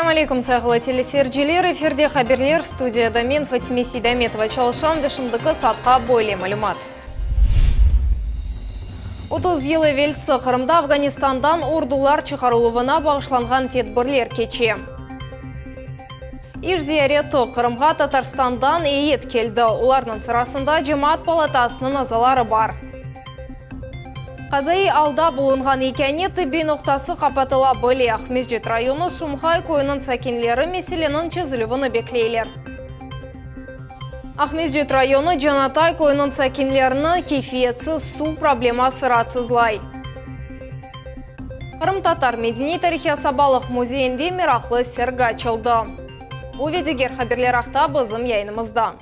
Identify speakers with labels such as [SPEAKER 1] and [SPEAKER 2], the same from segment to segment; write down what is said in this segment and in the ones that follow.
[SPEAKER 1] Selâm aleyküm, sayğılı teleseyirciler! Efirde haberler, studiyada men, Fatime Seydametova, çalışam ve şimdiki saatqa böyle malümat. 30 yıl evelsi Qırımda Afganistandan ordular çıqarıluvına bağışlanğan tedbirler keçe. İş ziyareti, Qırımğa Tatarstandan eyyet keldi, olarnıñ sırasında Cemaat palatasınıñ azaları bar. Qazaiy alda bulunğan yekâne tibbiy noqtası qapatıla bile. Aqmescit rayonı Şumhay köyüniñ sakinleri meseleniñ çezilüvini bekleyler. Aqmescit rayonı Canatay köyüniñ sakinlerini keyfiyetsiz suv probleması raatsızlay. Qırımtatar medeniy-tarihiy asabalıq müzeyinde meraqlı sergi açıldı. Bu ve diger haberler aqta bizim yayınımızda.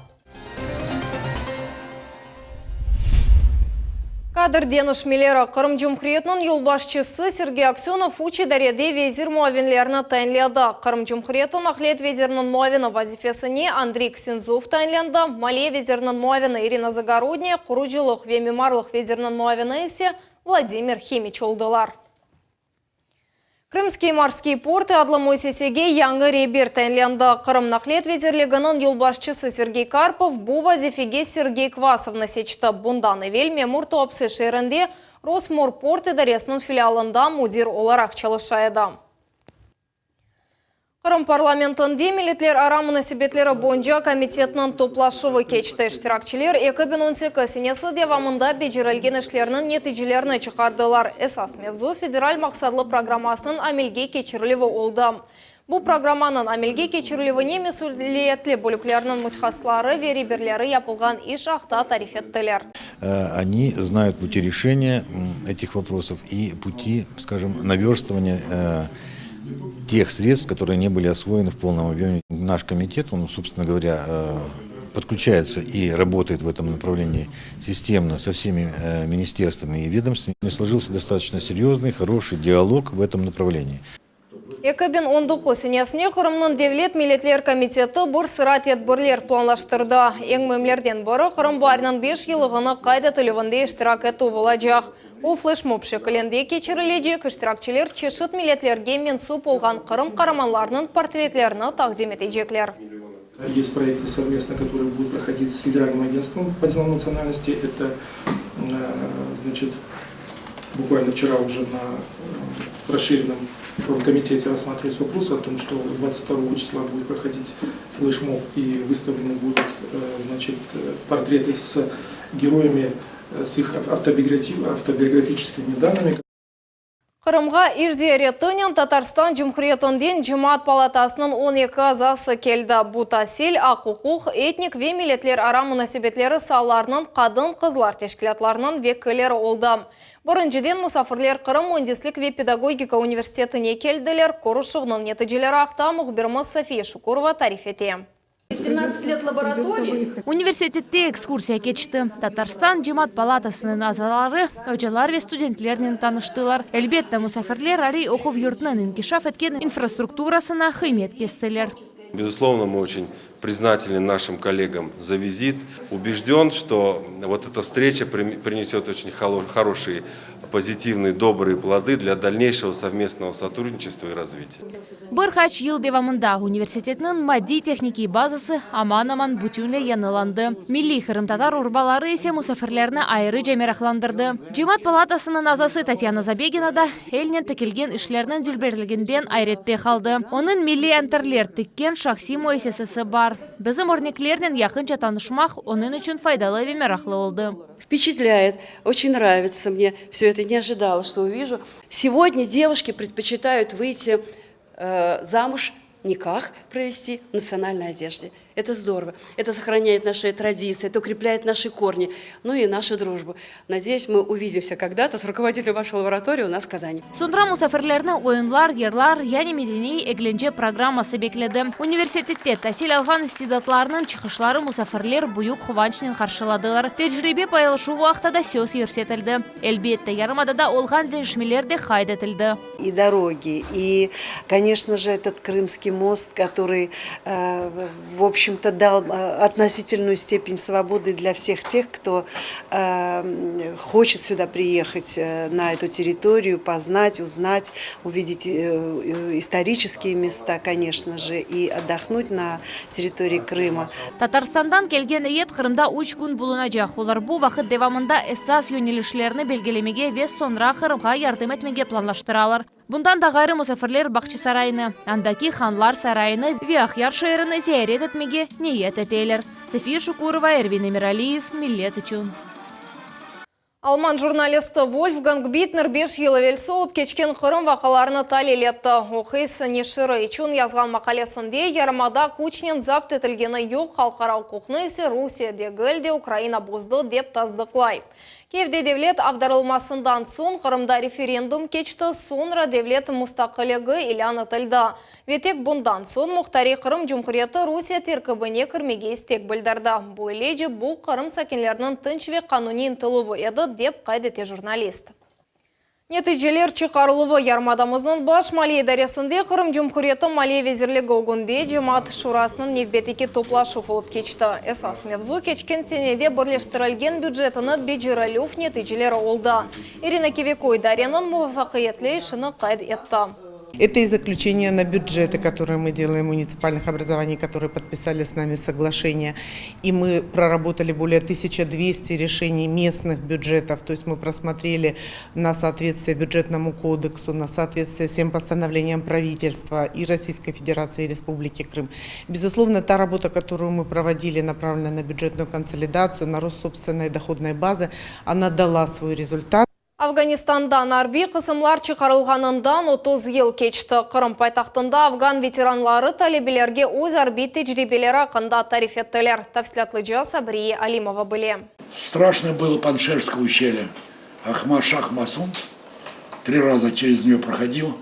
[SPEAKER 1] Kadr deñişmeleri, Qırım Cumhuriyetiniñ yolbaşçısı Sergey Aksönov üç idarede vezir muavinlerini tayinledi. Qırım Cumhuriyeti naqliyat veziriniñ muavini vazifesine Andrey Ksenzov tayinlendi, maliye veziriniñ muavini İrina Zagorodnâya, qurucılıq ve mimarlıq veziriniñ muavini ise Vladimir Himiç oldılar. Krımskiy morskiy portı adlı müessisege yañı reber tayinlendi. Qırım naqliyat vezirliginiñ yolbaşçısı Sergey Karpov bu vazifege Sergey Kvasovnı seçti. Bundan evel memur Tuapse şeerinde Rosmorport idaresiniñ filialında müdir olaraq çalışa edi. Qırım parlamentinde milletlerara munasebetleri boyunca komitetniñ toplaşuvı keçti. İştirakçiler 2018 senesi devamında becerilgen işlerniñ neticelerini çıqardılar. Esas mevzu federal maqsatlı programmasınıñ amelge keçirilüvi oldı. Bu programmanıñ amelge keçirilüvine mesüliyetli bölüklerniñ mütehassısları ve reberleri yapılğan iş aqta tarif ettiler.
[SPEAKER 2] Oni znают пути решения этих вопросов и пути, скажем, наверстывания тех средств, которые не были освоены в полном объеме. Наш комитет, он, собственно говоря, подключается и работает в этом направлении системно со всеми министерствами и ведомствами. Сложился достаточно серьезный, хороший диалог в этом направлении.
[SPEAKER 1] 2019 senesine Qırımnıñ Devlet milletler komiteti bir sıra tedbirler planlaştırdı. Eñ müimlerden biri Qırım baariniñ beş yıllığını qayd etilüvinde iştirak etüv olacaq. O, fleşmob şekilinde keçirilecek, iştirakçiler çeşit milletlerge mensüp olğan Qırım qaramanlarınıñ portretlerini taqdim etecekler.
[SPEAKER 3] Есть проекты совместно, которые будут проходить с Федеральным агентством по делам национальности. Это, значит, буквально вчера уже на расширенном комитете рассматривались вопросы о том, что 22 числа будет проходить флешмоб и выставлены будут, значит, портреты с героями, с их автобиографическими данными.
[SPEAKER 1] Qırımğa iş ziyaretinen Tatarstan Cumhuriyetinden Cemaat palatasınıñ 12 azası keldi. Bu tasil, aq-uquq, etnik ve milletlerara munasebetleri saalarınıñ qadın-qızlar teşkilâtlarınıñ vekilleri oldı. Birinciden musafirler Qırım müendislik ve pedagogika universitetine keldiler. Körüşüvniñ neticeleri aqta mühbirimiz Safiye Şukurova tarif ete.
[SPEAKER 4] Universitette ekskursiya keçti. Tatarstan Cemaat palatasınıñ azaları ocalar ve studentlernen tanıştılar. Elbette, musafirler aliy oquv yurtunıñ inkişaf etken infrastrukturasına qıymet kestiler.
[SPEAKER 5] Безусловно, мы очень признательны нашим коллегам за визит. Убежден, что вот эта встреча принесет очень хорошие, позитивные, добрые плоды для дальнейшего совместного сотрудничества и развития.
[SPEAKER 4] Bir qaç yıl devamında universitetniñ maddiy-tehnikiy bazası aman-aman bütünley yañılandı. Milliy qırımtatar urbaları ise musafirlerni ayrıca meraqlandırdı. Cemaat palatasınıñ azası Tatyana Zabegina da elnen tikilgen işlerniñ dülberliginden ayrette qaldı. Onıñ milliy anterler tikken şahsiy müessisesi bar. Bizim örneklernen yaqınca tanışmaq onıñ içün faydalı ve meraqlı oldı.
[SPEAKER 6] Vpeçetlâet, oçen nravitsâ mne vsё eto, ne ojidala, çto uvižu. Segodnâ devuşki predpoçitayut vıyti zamuž, nikah provesti v natsionalnoy odejde. Eto zdorovo, eto sohranâet naşı traditsii, eto ukreplâet naşı korni, nu i našu drujbu. Nadeyüs, mı uvidimsâ kogda-to s rukovoditelem vaşey laboratorii u nas v Kazani.
[SPEAKER 4] Soñra musafirlerni oyunlar, yırlar, yani medeniy eglence programması bekledi. Universitette tasil alğan istidatlarnıñ çıqışları musafirler büyük quvançnen qarşıladılar. Tecribe paylaşuvı aqta da söz yürsetildi. Elbette, yarımadada olğan deñişmeler de qayd etildi.
[SPEAKER 7] И dorogi, и, koneçno je, etot Krımskiy most, kotorıy, v obşem. общем-то, дал относительную степень свободы для всех тех, кто хочет сюда приехать, на эту территорию, познать, узнать, увидеть исторические места, конечно же, и отдохнуть на территории Крыма.
[SPEAKER 4] Tatarstandan kelgen eyyet Qırımda üç kün bulunacaq. Olar bu vaqıt devamında esas yönelişlerni belgilemege ve soñra Qırımğa yardım etmege planlaştıralar. Bundan da ğayrı musafirler Bağçasaraynı, andaki Hanlar sarayını ve Aqyar şeerini ziyaret etmege niyet eteler. Safiye Şukurova, Ervin Emiraliyev, Millet içün.
[SPEAKER 1] Alman jurnalisti Volfgang Bittner beş yıl evelsi olıp keçken Qırım vaqialarını talil etti. O, Heise neşiri içün yazğan maqalesinde yarımada küçnen zapt etilgeni yoq, halqara uquqnı ise Rusiye degil de Ukraina bozdı, dep tasdıqlay. Kiyevde devlet avdarılmasından soñ Qırımda referendum keçti, soñra devlet mustaqilligi ilân etildi. Ve tek bundan soñ muhtariy Qırım Cumhuriyeti Rusiye terkibine kirmege istek bildirdi. Böylece, bu, Qırım sakinleriniñ tınç ve qanuniy ıntıluvı edi, dep qayd ete jurnalist. Neticeler çıqarıluvı Yarımadamıznıñ Baş maliye idaresinde Qırım Cumhuriyeti Maliye vezirligi ögünde Cemaat şurasınıñ nevbetteki toplaşuv olıp keçti. Esas mevzu keçken senede birleştirilgen bücetini becerilüv neticeleri oldı. İrina Kiviko idareniñ muvafaqiyetli işini qayd etti.
[SPEAKER 8] Это и заключение на бюджеты, которые мы делаем муниципальных образований, которые подписали с нами соглашение. И мы проработали более 1200 решений местных бюджетов, то есть мы просмотрели на соответствие бюджетному кодексу, на соответствие всем постановлениям правительства и Российской Федерации, и Республики Крым. Безусловно, та работа, которую мы проводили, направленная на бюджетную консолидацию, на рост собственной доходной базы, она дала свой результат.
[SPEAKER 1] Afganistandan arbiy qısımlar çıqarılğanından 30 yıl keçti. Qırım paytahtında afgan veteranları talebelerge öz arbiy tecribeleri aqqında tarif ettiler. Tafsilâtlıca Sabriye Alimova bile.
[SPEAKER 9] Страшно было Панджшерское ущелье. Ахмад Шах Масуд три раза через нее проходил,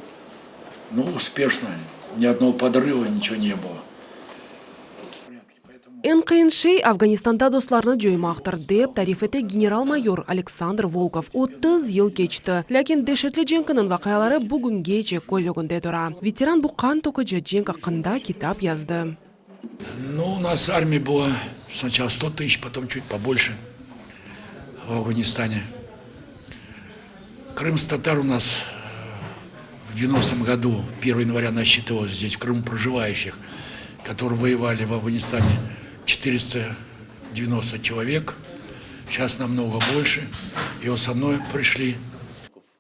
[SPEAKER 9] но успешно, ни одного подрыва, ничего не было.
[SPEAKER 10] Eñ qıyın şey Afganistanda dostlarnı coymaqtır, dep tarif ete general-mayor Aleksandr Volkov. 30 yıl keçti, lâkin deşetli cenkiniñ vaqiaları bugüngece köz ögünde tura. Veteran bu qan töküci cenk aqqında kitap yazdı.
[SPEAKER 9] Ну, у нас армия была сначала 100 тысяч, потом чуть побольше в Афганистане. Крымских татар у нас в 90-м году, 1 января насчитывалось здесь, в Крыму проживающих, которые воевали в Афганистане, 490 человек. Сейчас намного больше. И вот со мной пришли.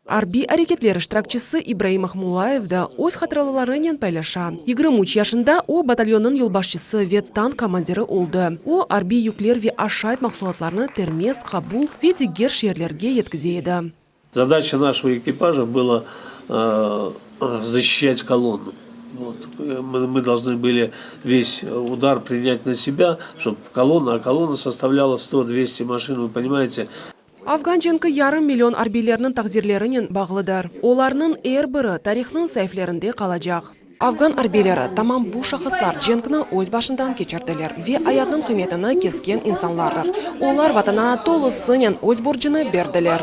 [SPEAKER 10] Arbiy areketler iştirakçisi İbraim Ahmulayev da öz hatıralarınen paylaşa. 23 yaşında o batalyonnıñ yolbaşçısı ve tank komandiri oldı. O, arbiy yükler ve aşayt mahsulatlarını Termez, Qabul ve diger şeerlerge yetkize edi.
[SPEAKER 11] Задача нашего экипажа была э, защищать колонну. Вот. Мы, мы должны были весь удар принять на себя, чтобы колонна, а колонна составляла 100-200 машин, вы понимаете.
[SPEAKER 10] Afgan cenki yarım million arbiylerniñ taqdirlerinen bağlıdır. Olarnıñ er biri tarihnıñ saifelerinde qalacaq. Afgan arbiyleri, tamam bu şahıslar cenkni öz başından keçirdiler ve ayatnıñ qıymetini kesken insanlardır. Olar vatanına tolusınen öz borcunı berdiler.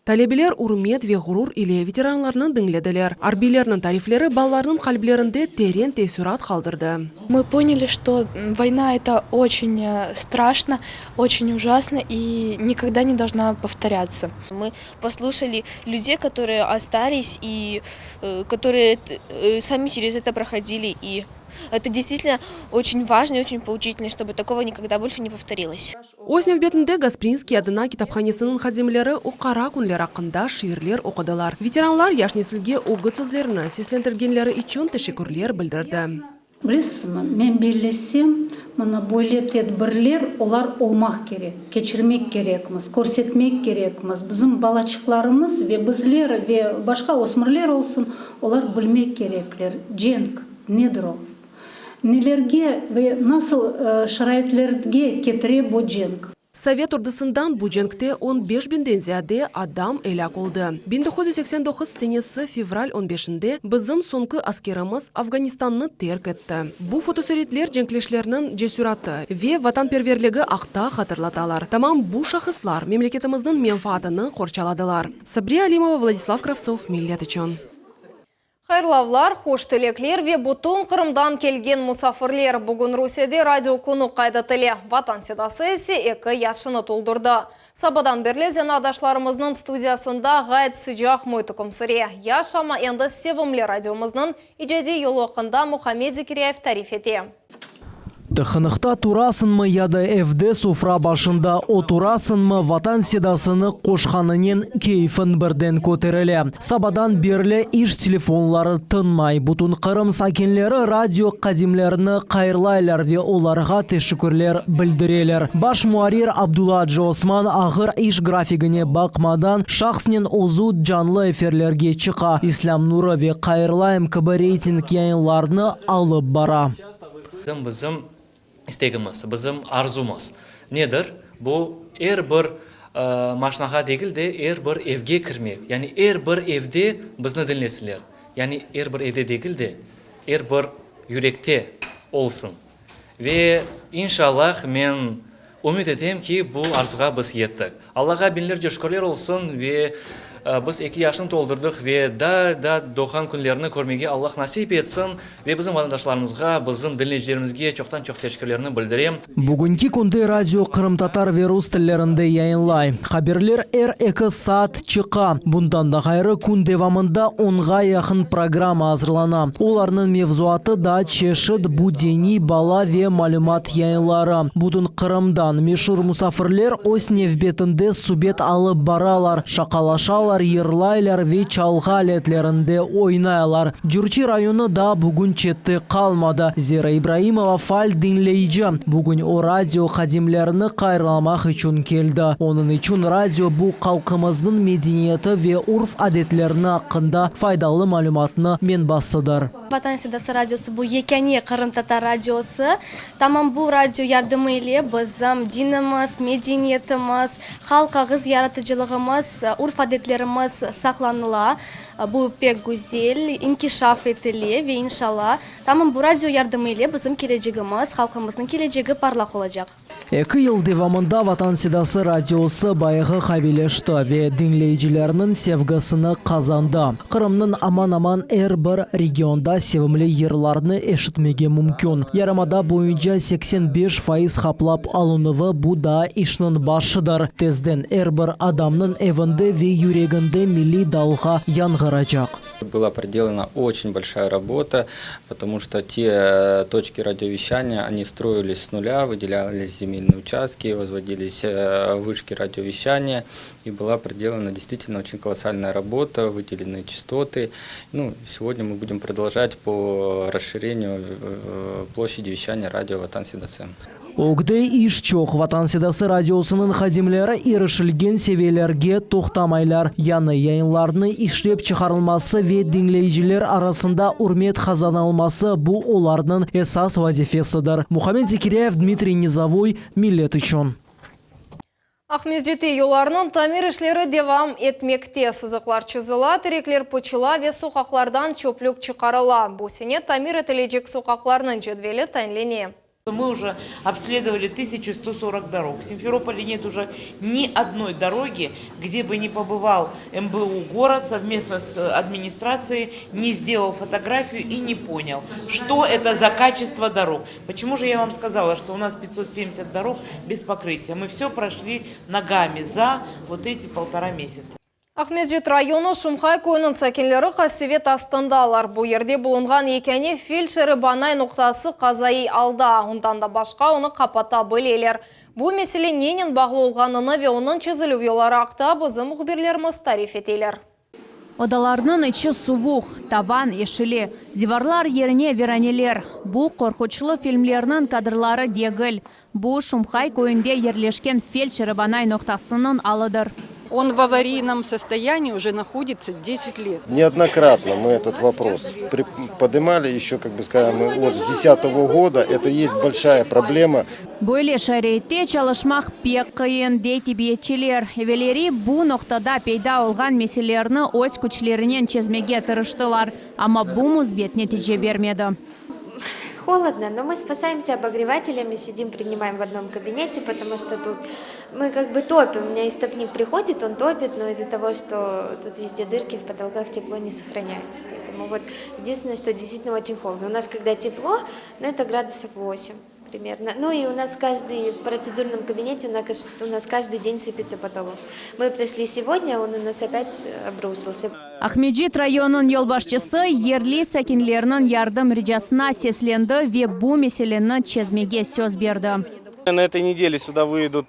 [SPEAKER 10] Talebeler ürmet ve ğurur ile veteranlarnı diñlediler. Arbiylerniñ tarifleri balalarnıñ qalplerinde teren teessurat qaldırdı.
[SPEAKER 12] Мы поняли, что война это очень э, страшно, очень ужасно и никогда не должна повторяться.
[SPEAKER 13] Мы послушали людей, которые остались и э, которые э, сами через это проходили. И это действительно очень важно и очень поучительно, чтобы такого никогда больше не повторилось.
[SPEAKER 10] Öz nevbetinde Gasprinskiy adına kitaphanesiniñ hadimleri o qara künler aqqında şiirler oqudılar. Veteranlar yaş nesilge ögüt sözlerini seslendirgenleri içün teşekkürler bildirdi.
[SPEAKER 14] Bilesiñizmi, men bellesem, mına böyle tedbirler olar olmaq kerek, keçirmek kerekmiz, körsetmek kerekmiz. Bizim balaçıqlarımız ve bizler ve başqa ösmürler olsun, olar bilmek kerekler, cenk nedir o? Nelerge ve nasıl şaraitlerge ketire bu cenk?
[SPEAKER 10] Sovet ordusından bu cenkte 15 biñden ziyade adam elâk oldı. 1989 senesi fevral 15-nde bizim soñki askerimiz Afganistannı terk etti. Bu fotosuretler cenkleşlerniñ cesüratı ve vatanperverligi aqta hatırlatalar. Tamam bu şahıslar memleketimizniñ menfaatını qorçaladılar. Sabriye Alimova, Vladislav Kravtsov, Millet içün.
[SPEAKER 1] Hayırlavlar, hoş tilekler ve bütün Qırımdan kelgen musafirler. Bugün Rusiyede radio künü qayd etile. Vatan sedası ise eki yaşını toldurdı. Sabadan berli zenaatdaşlarımıznıñ studiyasında ğayet sıcaq müit üküm süre. Yaş, amma endi sevimli radiomıznıñ icadiy yolu aqqında Muhammed Zekiryayev tarif ete.
[SPEAKER 15] Tıqınıqta turasıñmı ya da evde sofra başında oturasıñmı, Vatan sedasını qoşqanınen keyfiñ birden köterile. Sabadan berli iş telefonları tınmay, bütün Qırım sakinleri radio qadimlerini qayırlaylar ve olarğa teşekkürler bildireler. Baş muarrir Abdulla Acıosman ağır iş grafigine baqmadan, şahsnen özü canlı efirlerge çıqa, İslâm nurı ve Qayırlayım kibi reyting yayınlarını alıp bara.
[SPEAKER 16] Bizim istegimiz, bizim arzumız nedir? Bu, er bir maşnağa degil de, er bir evge kirmek. Yani er bir evde bizni diñlesinler. Yani er bir evde degil de, er bir yürekte olsun. Ve, inşallah, men ümüt etem ki, bu arzuğa biz yettik. Allağa biñlerce şükürler olsun ve biz eki yaşnı toldurdıq ve daa da doğğan künlerni körmege Allah nasip etsin ve bizim vatandaşlarımızğa, bizim diñleyicilerimizge çoqtan-çoq teşekkürlerni bildirem.
[SPEAKER 15] Bugünki künde radio qırımtatar ve rus tillerinde yayınlay. Haberler er eki saat çıqa. Bundan da ğayrı, kün devamında onğa yaqın programma azırlana. Olarnıñ mevzuatı da çeşit, bu diniy, bala ve malümat yayınları. Bütün Qırımdan meşur musafirler öz nevbetinde subet alıp baralar, şaqalaşalar, yırlaylar ve çalğı aletlerinde oynaylar. Cürçi rayonı da bugün çette qalmadı. Zera İbraimova faal diñleyici. Bugün o radio hadimlerini qayırlamaq içün keldi. Onıñ içün radio bu halqımıznıñ medeniyeti ve urf-adetlerini aqqında faydalı malümatnı menbasıdır.
[SPEAKER 12] Vatan sedası radiosı bu yekâne qırımtatar radiosı. Tamam bu radio yardımı ile bizim dinimiz, medeniyetimiz, halq ağız yaratıcılığımız, urf-adetlerimiz saqlanıla. Bu pek güzel, inkişaf etile ve inşalla, tamam bu radio yardımı ile bizim kelecegimiz, halqımıznıñ kelecegi parlaq olacaq.
[SPEAKER 15] Eki yıl devamında Vatan sedası radiosı bayağı qaviyleşti ve diñleyicilerniñ sevgisini qazandı. Qırımnıñ aman-aman er bir regionda sevimli yırlarnı eşitmege mümkün. Yarımada boyunca 85% qaplap alınuvı bu daa işniñ başıdır. Tezden er bir adamnıñ evinde ve yüreginde milliy dalğa yañğıracaq.
[SPEAKER 17] Была проделана очень большая работа, потому что те точки радиовещания, они строились с нуля, выделялись земельные участки, возводились вышки радиовещания, и была проделана действительно очень колоссальная работа, выделены частоты. Ну, сегодня мы будем продолжать по расширению площади вещания радио «Ватан Седасы».
[SPEAKER 15] Ögde iş çoq. Vatan sedası radiosınıñ hadimleri irişilgen seviyelerge toqtamaylar. Yañı yayınlarnı işlep çıqarılması ve diñleyiciler arasında ürmet qazanılması bu olarnıñ esas vazifesidir. Muhammed Zekiryayev, Dmitriy Nizovoy, Millet içün.
[SPEAKER 1] Aqmescitte yollarnıñ tamir işleri devam etmekte. Sızıqlar çızıla, terekler pıçıla ve soqaqlardan çöplük çıqarıla. Bu sene tamir etilecek soqaqlarnıñ cedveli tayinlene.
[SPEAKER 18] Мы уже обследовали 1140 дорог. В Симферополе нет уже ни одной дороги, где бы не побывал МБУ «Город» совместно с администрацией, не сделал фотографию и не понял, что это за качество дорог. Почему же я вам сказала, что у нас 570 дорог без покрытия? Мы все прошли ногами за вот эти полтора месяца.
[SPEAKER 1] Aqmescit rayonı Şumhay köyüniñ sakinleri qasevet astındalar. Bu yerde bulunğan yekâne feldşer-Banay noqtası qazaiy alda. Ondan da başqa onı qapata bileler. Bu mesele nenen bağlı olğanını ve onıñ çezilüv yolları aqta bizim mühbirlerimiz tarif eteler.
[SPEAKER 4] Odalarnıñ içi suvuq, tavan eşile, divarlar yerine viraneler. Bu, qorquçlı filmlerniñ kadrları degil. Bu, Şumhay köyünde yerleşken feldşer-Banay noqtasınıñ alıdır.
[SPEAKER 19] Он в аварийном состоянии уже находится 10 лет.
[SPEAKER 20] Неоднократно мы этот вопрос поднимали, еще, как бы скажем, вот с 2010 года. Это есть большая проблема.
[SPEAKER 4] Böyle şaraitte çalışmaq pek qıyın, dey tibbiyetçiler. Evelleri bu noqtada peyda olğan meselelerni öz küçlerinen çezmege tırıştılar, amma bu müsbet netice bermedi.
[SPEAKER 21] Холодно, но мы спасаемся обогревателями, сидим, принимаем в одном кабинете, потому что тут мы как бы топим. У меня истопник приходит, он топит, но из-за того, что тут везде дырки, в потолках тепло не сохраняется. Поэтому вот единственное, что действительно очень холодно. У нас когда тепло, ну это градусов 8 примерно. Ну и у нас каждый в процедурном кабинете, у нас, у нас каждый день сыпется потолок. Мы пришли сегодня, он у нас опять обрушился.
[SPEAKER 22] Aqmescit rayonınıñ yolbaşçısı yerli sakinlerniñ yardım ricasına seslendi ve bu meseleni çezmege söz berdi.
[SPEAKER 23] На этой неделе сюда выедут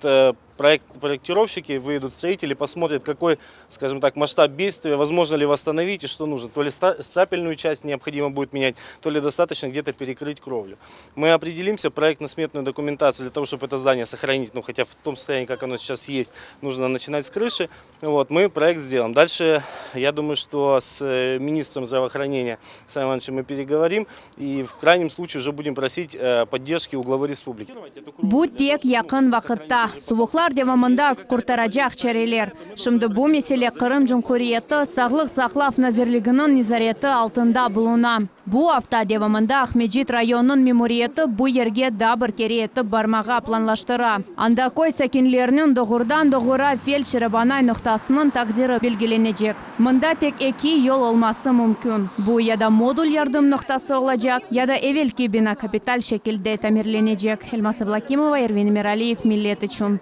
[SPEAKER 23] проект, проектировщики, выедут строители, посмотрят, какой, скажем так, масштаб бедствия, возможно ли восстановить и что нужно. То ли стапельную часть необходимо будет менять, то ли достаточно где-то перекрыть кровлю. Мы определимся, проектно-сметную документацию для того, чтобы это здание сохранить, ну хотя в том состоянии, как оно сейчас есть, нужно начинать с крыши. Вот, мы проект сделаем. Дальше, я думаю, что с министром здравоохранения Александром Ивановичем мы переговорим и в крайнем случае уже будем просить поддержки у главы республики.
[SPEAKER 22] Bu tek yaqın vaqıtta, suvuqlar devamında qurtaracaq çareler. Şimdi bu mesele Qırım Cumhuriyeti Sağlıq saqlav nazirliginiñ nezareti altında buluna. Bu afta devamında Aqmescit rayonınıñ memuriyeti bu yerge daa bir kere etip barmağa planlaştıra. Anda köy sakinleriniñ doğrudan-doğru feldşer-banay noqtasınıñ taqdiri belgilenecek. Mında tek eki yol olması mümkün, bu ya da modul yardım noqtası olacaq, ya da evelki bina kapital şekilde tamirlenecek. Elmaz Ablâkimova, Ervin Emiraliyev, Millet içün.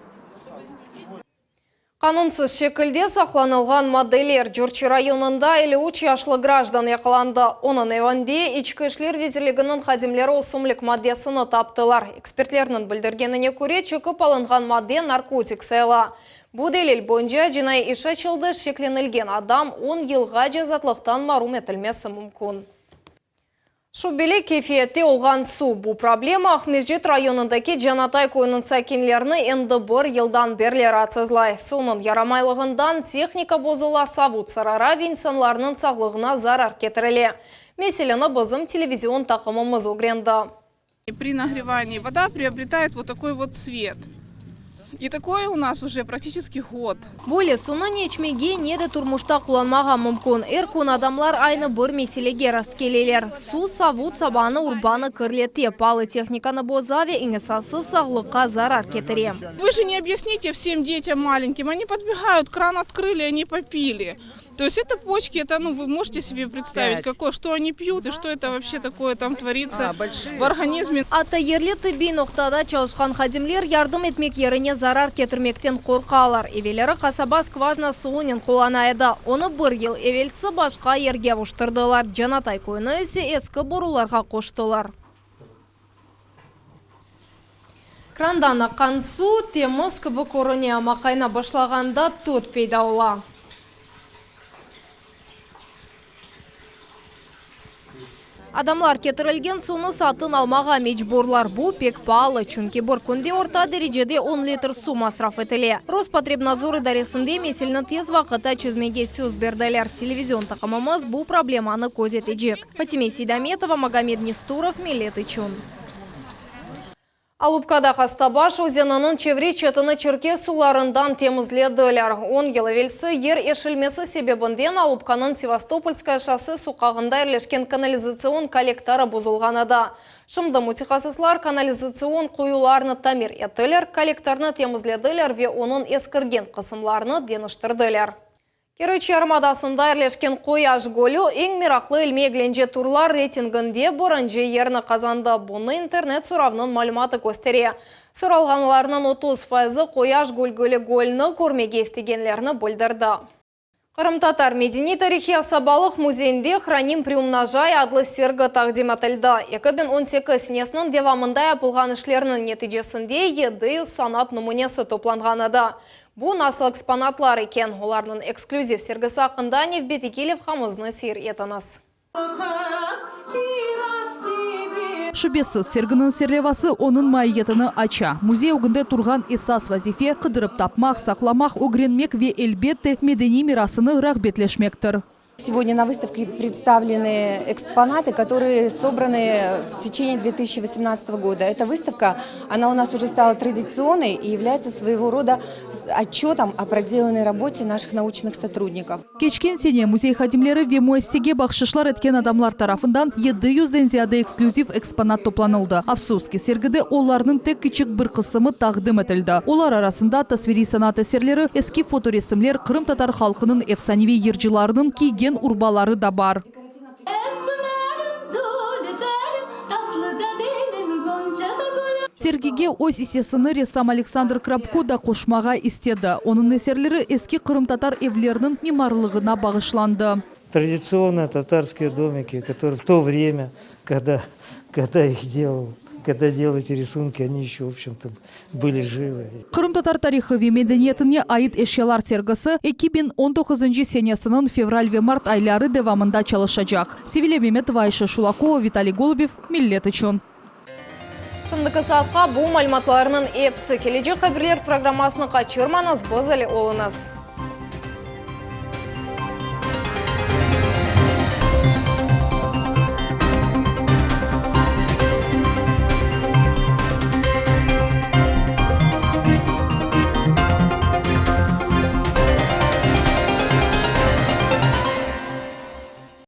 [SPEAKER 1] Qanunsız şekilde saqlanılğan maddeler Curçı rayonında 53 yaşlı grajdan yaqalandı. Onıñ evinde İçki işler vezirliginiñ hadimleri ösümlik maddesini taptılar. Ekspertlerniñ bildirgenine köre, çekip alınğan madde narkotik sayıla. Bu delil boyunca cinaiy iş açıldı, şeklenilgen adam on yılğace azatlıqtan marum etilmesi mümkün. Şübeli keyfiyette olğan suv. Bu problema Aqmescit rayonındaki Canatay köyüniñ sakinlerini endi bir yıldan berli raatsızlay. Suvnıñ yaramaylığından tehnika bozula, savut sarara ve insanlarnıñ sağlığına zarar ketirile. Meseleni bizim televizion taqımımız ögrendi.
[SPEAKER 24] При нагревании вода приобретает вот такой вот цвет. И такое у нас уже практически год.
[SPEAKER 1] Böyle suvnı ne içmege, ne de turmuşta qullanmağa mümkün. Er kün adamlar aynı bir meselege rastkeleler. Suv savut-sabanı, urbanı kirlete, paalı tehnikanı boza ve eñ esası sağlıqqa zarar ketire.
[SPEAKER 24] Вы же не объясните всем детям маленьким, они подбегают, кран открыли, они попили. То есть это почки, это, ну, вы можете себе представить, какое, что они пьют и что это вообще такое там творится в организме.
[SPEAKER 1] Atta yerli tibbiy noqtada çalışqan hadimler yardım etmek yerine zarar ketirmekten qorqalar. Evelleri qasaba skvajina suvınen qullana edi. Onı bir yıl evelsi başqa yerge avuştırdılar, Canatay köyüni ise eski borularğa qoştılar. Krandan aqqan suv temiz kibi körüne, amma qaynap başlağanda tut peyda ola. Adamlar ketirilgen suvnı satın almağa mecburlar. Bu pek paalı, çünki bir künde orta derecede on litr suv masraf etile. Rospotrebnadzor idaresinde meseleni tez vaqıtta çezmege söz berdiler. Televizion taqımımız bu problemanı közetecek. Fatime Seydametova, Magomed Nesturov, Millet içün. Alupkada Hastabaş özeniniñ çevre çetini çirkef suvlarından temizlediler. On yıl evelsi yer eşilmesi sebebinden Alupkanıñ Sevastopolskaya şosse soqağında yerleşken kanalizatsion kollektorı bozulğan edi. Şimdi mütehassıslar kanalizatsion quyularnı tamir ettiler, kollektornı temizlediler ve onıñ eskirgen qısımlarını deñiştirdiler. Keriç yarımadasında yerleşken Qoyaş gölü eñ meraqlı ilmiy-eglence turlar reytinginde birinci yerni qazandı. Bunı internet soravnıñ malümatı köstere. Soralğanlarnıñ 30 fayızı Qoyaş gölgeli gölni körmege istegenlerini bildirdi. Qırımtatar medeniy-tarihiy asabalıq müzeyinde Hranim priumnojay adlı sergi taqdim etildi. 2018 senesiniñ devamında yapılğan işlerniñ neticesinde 700 sanat nümünesi toplanğan edi. Bu nasıl eksponatlar eken? Olarnıñ eksklüziv sergisi aqqında nevbetteki levhamıznı seyir etiñiz.
[SPEAKER 25] Şübesiz, serginiñ serlevası onıñ maiyetini aça. Müzey ögünde turğan esas vazife, qıdırıp tapmaq, saqlamaq, ögrenmek ve, elbette, medeniy mirasını rağbetleşmektir.
[SPEAKER 2] Сегодня на выставке представлены экспонаты, которые собраны в течение 2018 года. Эта выставка, она у нас уже стала традиционной и является своего рода отчетом о проделанной работе наших научных сотрудников.
[SPEAKER 25] Keçken sene müzey hadimleri ve müessisege bahşışlar etken adamlar tarafından 700-den ziyade eksklüziv eksponat toplanıldı. Afsus ki, sergide olarnıñ tek kiçik bir qısımı taqdim etildi. Olar arasında tasviriy sanat eserleri, eski fotoresimler, qırımtatar halqınıñ efsaneviy yırcılarınıñ kiygen urbaları da bar. Sergige öz issesini ressam Aleksandr Krapko da qoşmağa istedi. Onıñ eserleri eski qırımtatar evleriniñ mimarlığına bağışlandı.
[SPEAKER 3] Traditsionno tatarskiye domiki, kotorıye v to vremya, kogda, kogda ih delal, kogda delal eti risunki, oni eşe, v obşem-to, bıli jivı.
[SPEAKER 25] Qırımtatar tarihı ve medeniyetine ait eşyalar sergisi 2019 senesiniñ fevral ve mart ayları devamında çalışacaq. Sevilâ Memetova, Ayşe Şulakova, Vitaliy Golubev, Millet içün.
[SPEAKER 1] Şimdiki saatqa bu malümatlarnıñ episi. Kelecek haberler programmasını qaçırmañız, biz ile oluñız.